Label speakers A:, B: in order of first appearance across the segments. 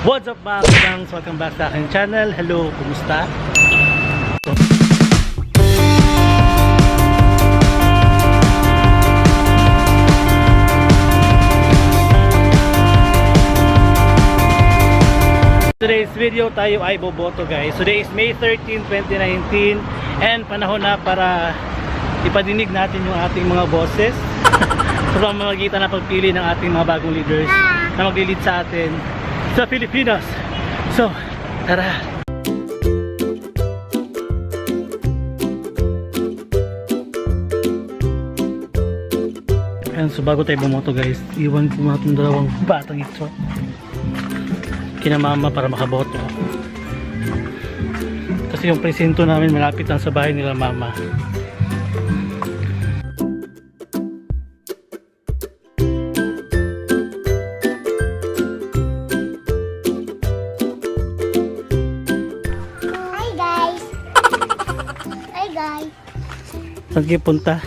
A: What's up, mga kagangs? Welcome back sa aking channel. Hello, kumusta? Today's video, tayo ay boboto, guys. Today is May 13, 2019 and panahon na para ipadinig natin yung ating mga boses sa pamamagitan ng pagpili ng ating mga bagong leaders na magli-lead sa atin sa Pilipinas. So, tara! Ayan, so bago tayo bumoto, guys, iwan ko muna itong dalawang batang ito kina mama para makaboto. Kasi yung presinto namin, malapit lang sa bahay nila mama.
B: Hi, guys. Hi, guys.
A: Saan kayo punta?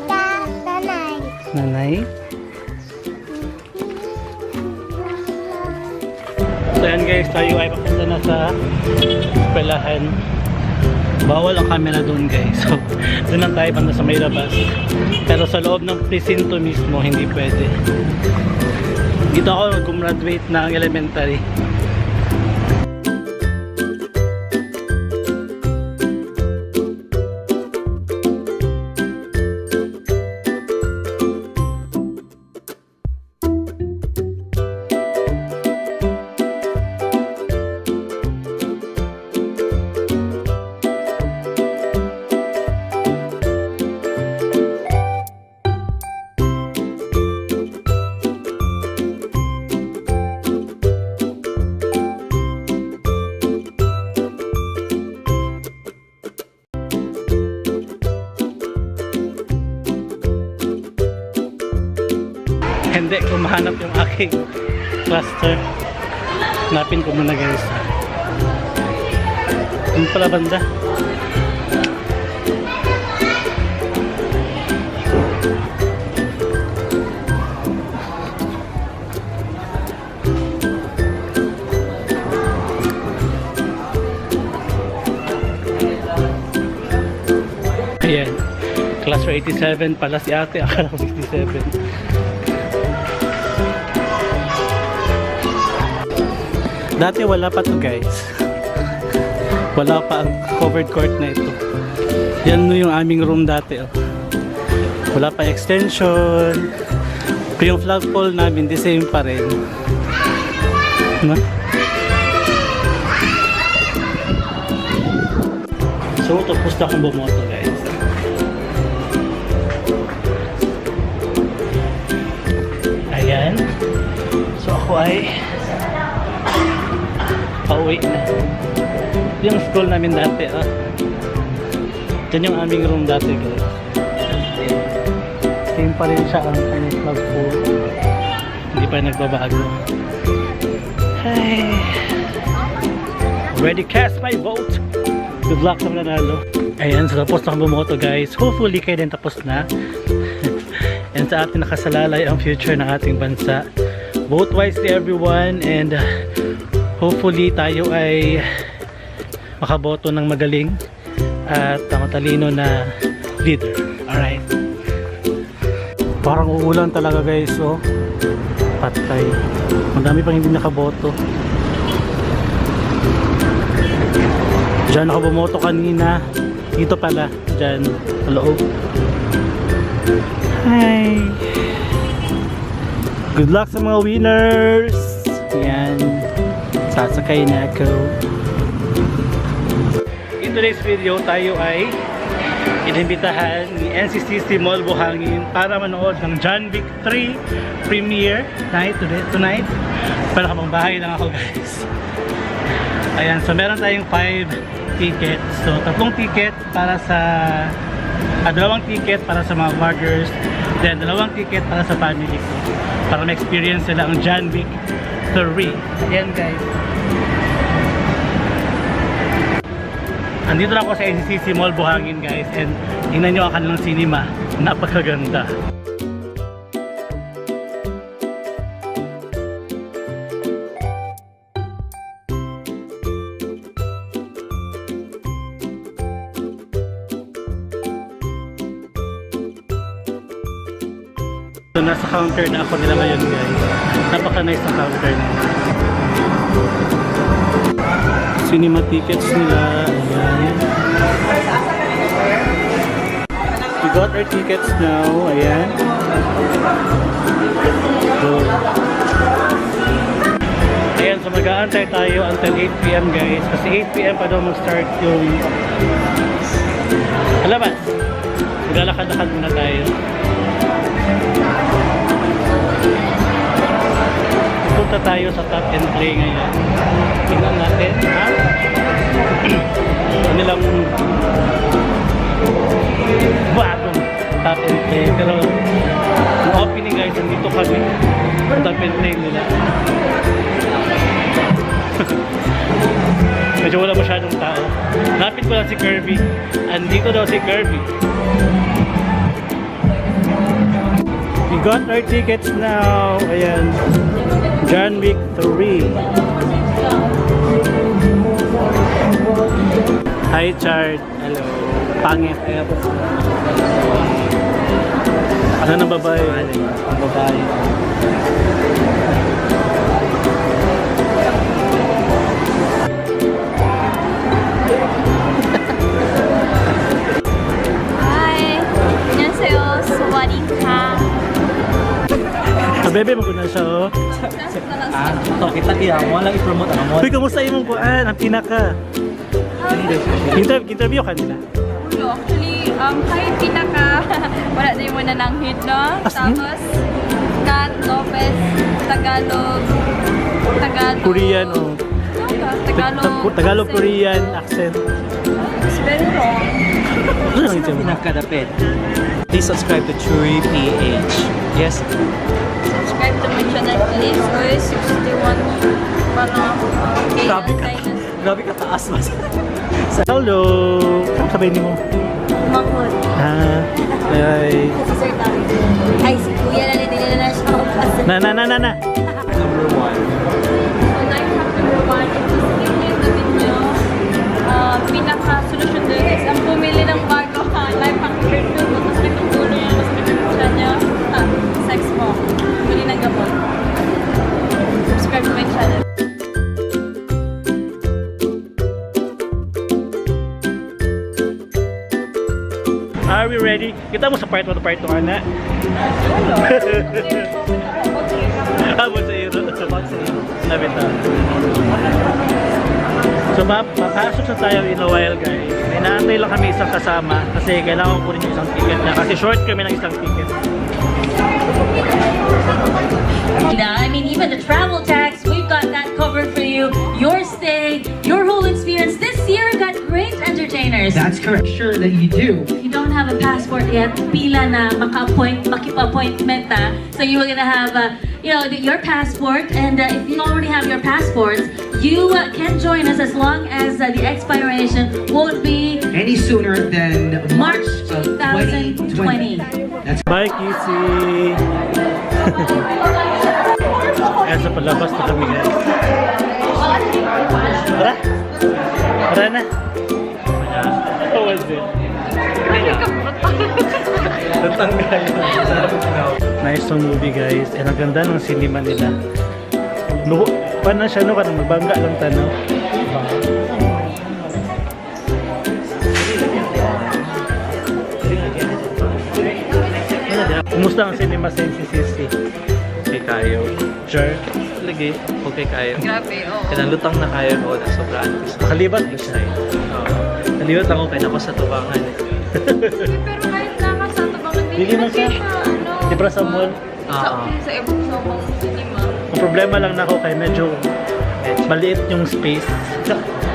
B: Ta tanay.
A: Nanay? So ayan guys, tayo ay papunta na sa eskwelahan. Bawal ang camera doon, guys. So doon lang tayo banda sa may labas. Pero sa loob ng presinto mismo, hindi pwede. Dito ako gumraduate ng elementary. Hindi ko mahanap yung aking cluster. Hanapin ko muna, guys. Yung pala banda. Ayan. Cluster 87 pala si ate. Akala ko 67. Dati wala pa to, guys. Wala pa ang covered court na ito. Yan no yung aming room dati. Oh. Wala pa extension. Pero yung flagpole namin, the same pa rin. No? So, tapos na akong bumoto, guys. Ayan. So, ako ay pauwi na. Yung school namin dati, ah. Diyan yung aming room dati, guys. Same pa rin siya ang kanyang flagpole. Hindi pa nagbabago. Ay. Already cast my vote. Good luck sa mananalo. Ayan, so tapos na akong bumoto, guys. Hopefully kayo din tapos na. And sa atin nakasalalay ang future ng ating bansa. Vote wisely, everyone, and hopefully tayo ay makaboto ng magaling at matalino na leader. Alright. Parang uulan talaga, guys, oh. Patay. Madami pang hindi nakaboto. Diyan ako bumoto kanina. Dito pala, diyan sa loob. Hi. Good luck sa mga winners. Yan. Sasakay na ako. In today's video, tayo ay inimbitahan ni NCCC Mall Buhangin para manood ng John Wick 3 premiere night today, tonight. Pero habang bahay lang ako, guys. Ayan, so meron tayong 5 tickets. So, tatlong ticket para sa dalawang ticket para sa mga vloggers, then dalawang ticket para sa family ko. Para ma-experience nila ang John Wick 3. Ayan, guys. Andito na ako sa NCCC Mall Buhangin, guys, and tingnan nyo ang kanilang cinema. Napakaganda. So, nasa counter na ako nila ngayon, guys. Napaka-nice na counter nila. Cinema tickets nila. Ayan. We got our tickets now. Ayan. So, ayan, so mag-aantay tayo until 8 p.m., guys. Kasi 8 p.m. pa daw mag-start yung palabas. Maglalakad-lakad muna tayo. Pupunta tayo sa Tap and Play ngayon. Tingnan natin ang kanilang bagong Tap and Play. Pero yung opening, guys, nandito kami. Sa Tap and Play nila. Medyo wala masyadong tao. Lapit ko lang si Kirby. Andito daw si Kirby. We got our tickets now. Ayan. John Wick 3. Hi, Chard.
C: Hello.
A: Pangit. Ano ng babae?
C: Ang babae.
D: Hi. 안녕하세요. สวัสดีค่ะ.
A: Ah, bebe, maguna siya, oh.
C: Ah, to kita diya mo lang i-promote ang amon.
A: Uy, kamusta imong kuan? Ang pinaka. Interview ka nila.
D: No, actually, hi, pinaka, wala na yung muna ng hit, no?
A: As in?
D: Tapos, Kat Lopez, Tagalog, Tagalog.
A: Korean, oh.
D: Ano ba? Tagalog.
A: Tagalog,
D: accent.
A: Korean accent.
D: It's very wrong.
A: Ano ang itsura?
C: Pinakadapit. Please subscribe to Churi PH. Yes.
D: Subscribe to my channel, please. Uy, 61 pa na ako. Okay,
C: Grabe ka.
D: antay na.
C: Grabe ka taas mas.
A: Hello! Ano sabihin mo?
B: Mangod.
A: Ah, ay.
B: Si Sir Tommy. Ay, si Kuya na nila na siya.
A: Na, na, na, na, na.
C: Number one.
D: So, life hack number one, if you skip yung the video, pinaka-solution dun is ang bumili ng bago ha. Life hack number two, kung masakit ang ulo niya, masakit ang tiyan niya, ha, sex mo. Bumili ng gamot. Subscribe to my channel.
A: Are we ready? Kita mo sa part 1 part 2, ana. Abot sa iro.
C: About sa iyo.
A: Sabi ta. So, papasok na tayo in a while, guys. May naantay lang kami isang kasama kasi kailangan ko rin yung isang ticket na. Kasi short kami ng isang ticket.
E: I mean, even the travel tax, we've got that covered for you. Your stay, your whole experience. This year, we've got great entertainers.
F: That's correct. Sure that you do.
E: If you don't have a passport yet, pila na maka-appoint, makipa-appointment ah. So you are gonna have, your passport, and if you already have your passports, you can join us as long as the expiration won't be
F: Any sooner than
E: March
F: of
E: 2020.
F: That's
A: Bye, Kissy! Ayan, sa palabas na kami, guys. Tara! Tara na! How was it?
C: Natanggal. Sarap daw.
A: Nice tong movie, guys. And ang ganda ng cinema nila. No, paano siya no? Kanang magbangga lang ta, no? Kumusta ang cinema sa NCCC?
C: Okay kayo.
A: Sure.
C: Lagi. Okay kayo.
D: Grabe, oo.
C: Kanang lutang na kayo ko na sobrang
A: Nakalibat ba siya?
C: Oo. Nalibat ako kay nako sa tubangan eh.
D: Pero kahit nakasatabangan,
A: Dili
D: hindi
A: man
D: man
A: siya.
D: siya, ano.
A: Di ba sa mall?
D: Sa,
C: Oo.
D: sa ibang sa ibang cinema.
A: Ang problema lang nako kay medyo maliit yung space.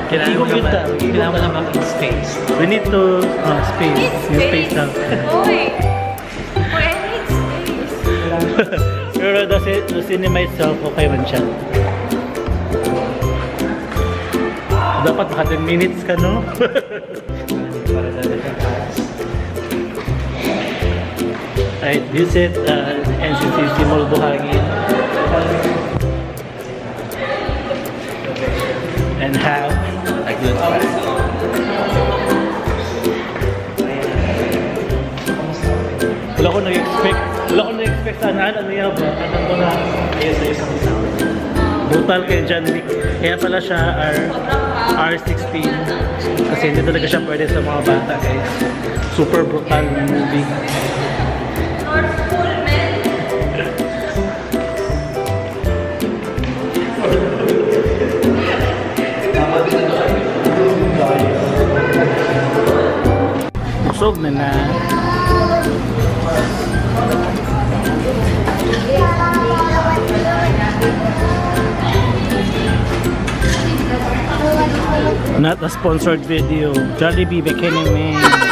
C: Kailangan mo
A: Igong yun
C: naman,
A: ta.
C: kailangan mo naman in space.
A: We need to space.
D: Need
A: Yung space
D: space.
A: lang.
D: Uy! Uy, I need space.
A: Pero the cinema itself, okay man siya. Dapat maka 10 minutes ka, no?
C: Para dadating taas.
A: Alright, visit NCCC Mall Buhangin. And have
C: A good time.
A: Wala ko nag-expect. Wala ko na-expect sana. Ano niya ba? Ano mo na ayos-ayos ang sound. Brutal kay John Wick. Kaya pala siya R16. Kasi hindi talaga siya pwede sa mga bata, guys. Super brutal na movie.
D: North Pole, man.
A: Busog na na. Not a sponsored video. Jollibee, bikini man.